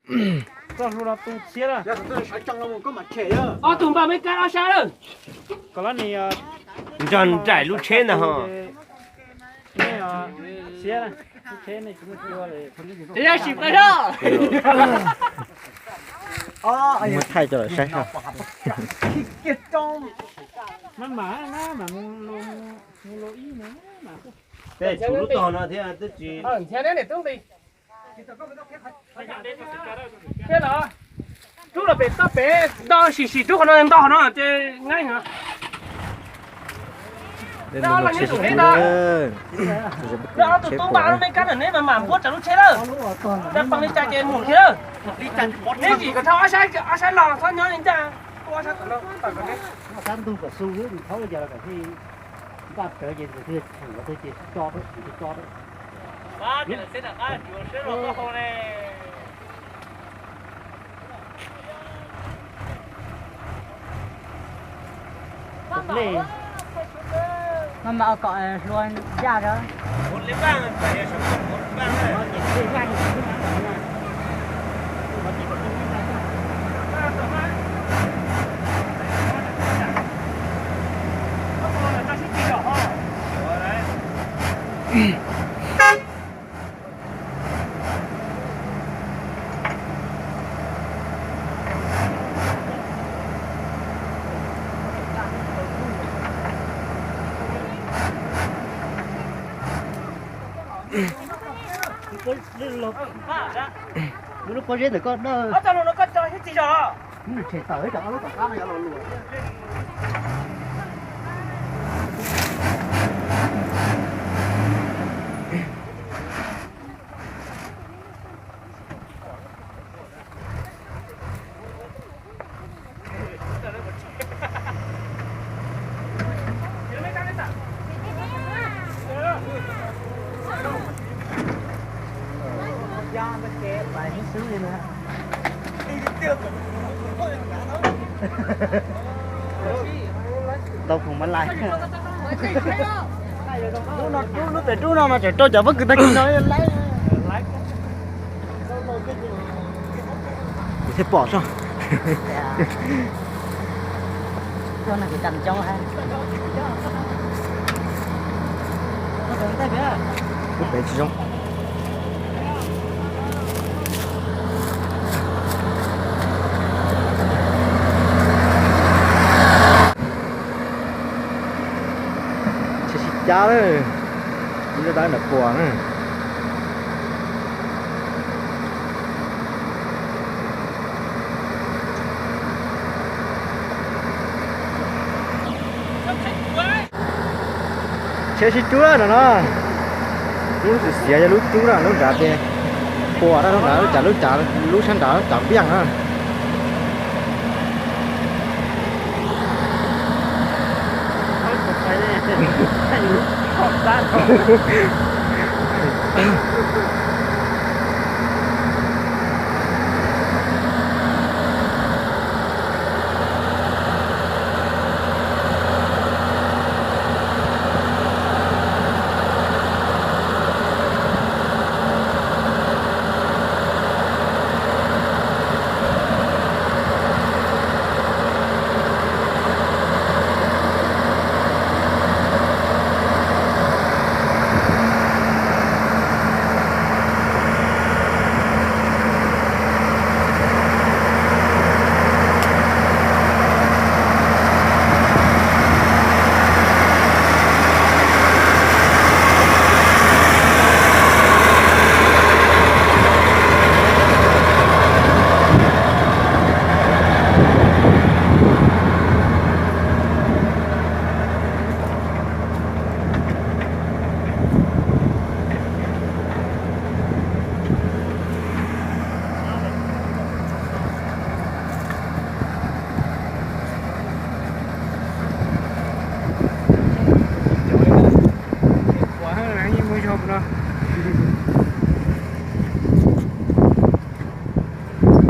Txoj hlua no tu txhiab lawm. Ob tug npaj me kab ob sab lawm. Nrog nraim lub tsheb ntag ho. Txiav sim plaws soj. Muab thaij coj los saib soj. Tej tshuav lub tog no thiab twb tsis. Rub los pem toj pem, nto sim sim rub qhov no, nto qhov no ces nqeeb heev. Ob tug tub npaj lub me kab ntawm neb mas mam npuab tsawv lub tsheb lawm. Neb poob li cas ces mus thiab lawm. Neb zim kom dhau ob sab, ob sab los txhob nyob li ncaj. Ob sab tawm no, tawm kom neb. Ob sab ntug kom xu xwb, nws thaub li cas los kom thiaj npaj tsawv ces nws thiaj tshwm qhov twg ces tsis tso, tsis tso. Maj mam kom hlua ncaj rau. Lub pob zeb ntawm koj dawb. Tshem tawm cov ob lub tom qab no yuav los luam. Tau khoom mas lais. Lub no, lub no mas tseem rau cov pob kws tag kis no lais. Kuv thiaj pom soj. Lub pem tsis zoo. Tsheb sib cab lawm, ib lub dawb nram puas na. Tsheb sib rub no no, lub xiav xiav yog lub rub na, lub nrad ces puas na, lub nrad lub cas lub cas, lub sab nrad lub cas npiaj na.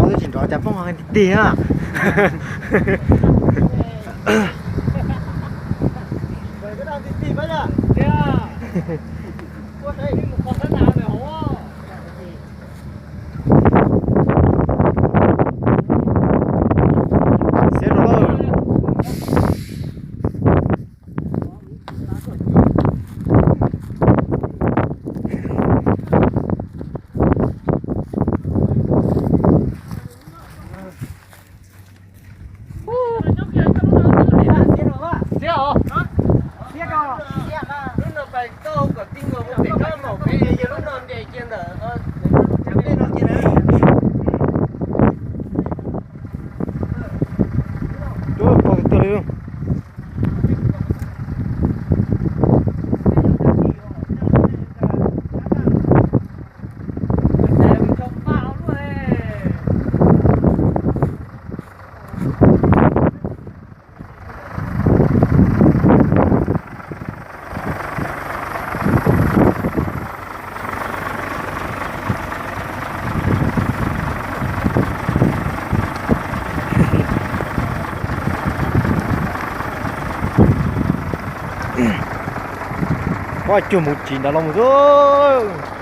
Twb tsis nrov cas poob tiag tiag. Ua cuag mus tsis ntawd los mus xwb.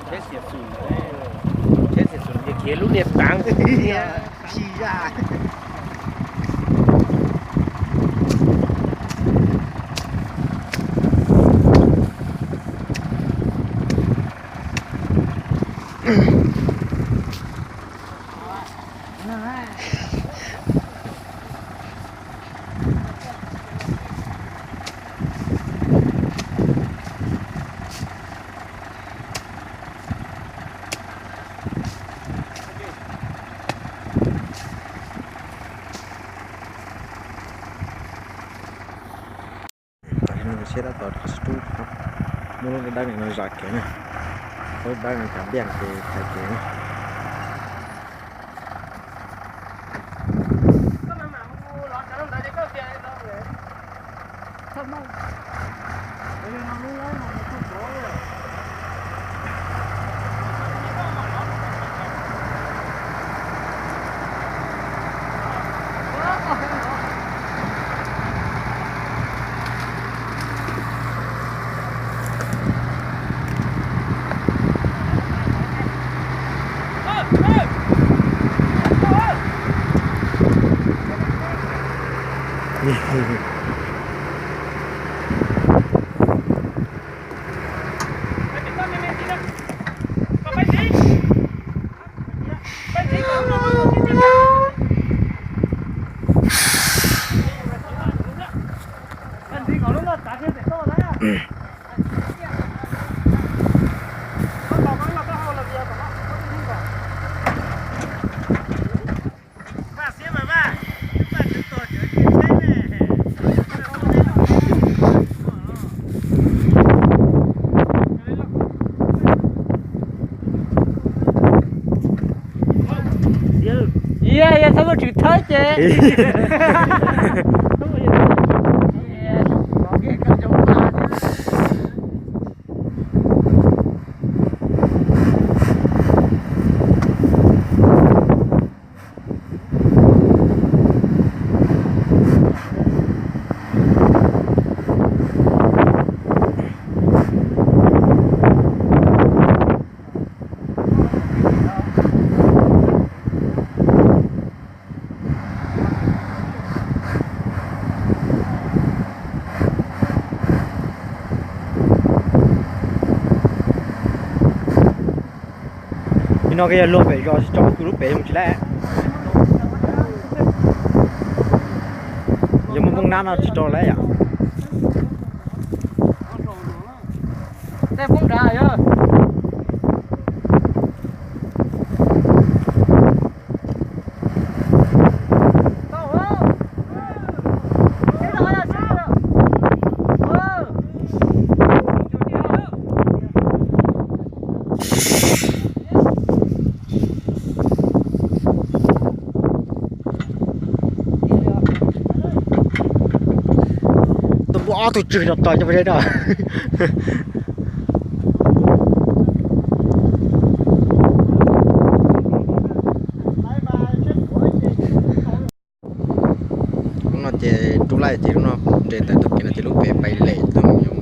Tsheb xiam xum, tsheb xiam xum ces khiav lub niag taav thiab tsis zaj. Tam sim no siab tab tom rub, muab lub dawb dawb no zam kev na, lub dawb no cov npiaj ces thaiv kev na. Yog, yog txhob muaj tswv thawb ces. Nim no koj yog luag pem zos tsis tso kuv lub pem mus tsis lawm. Yog muaj npoob nab no tsis tso lawm yom. Tej poob nrad yog. Tuaj muab ob tug tswg no tos coj peb no. Ces rub laij ces lub no nres ntawm tus kev no ces lub pem pais lem tus me nyuam.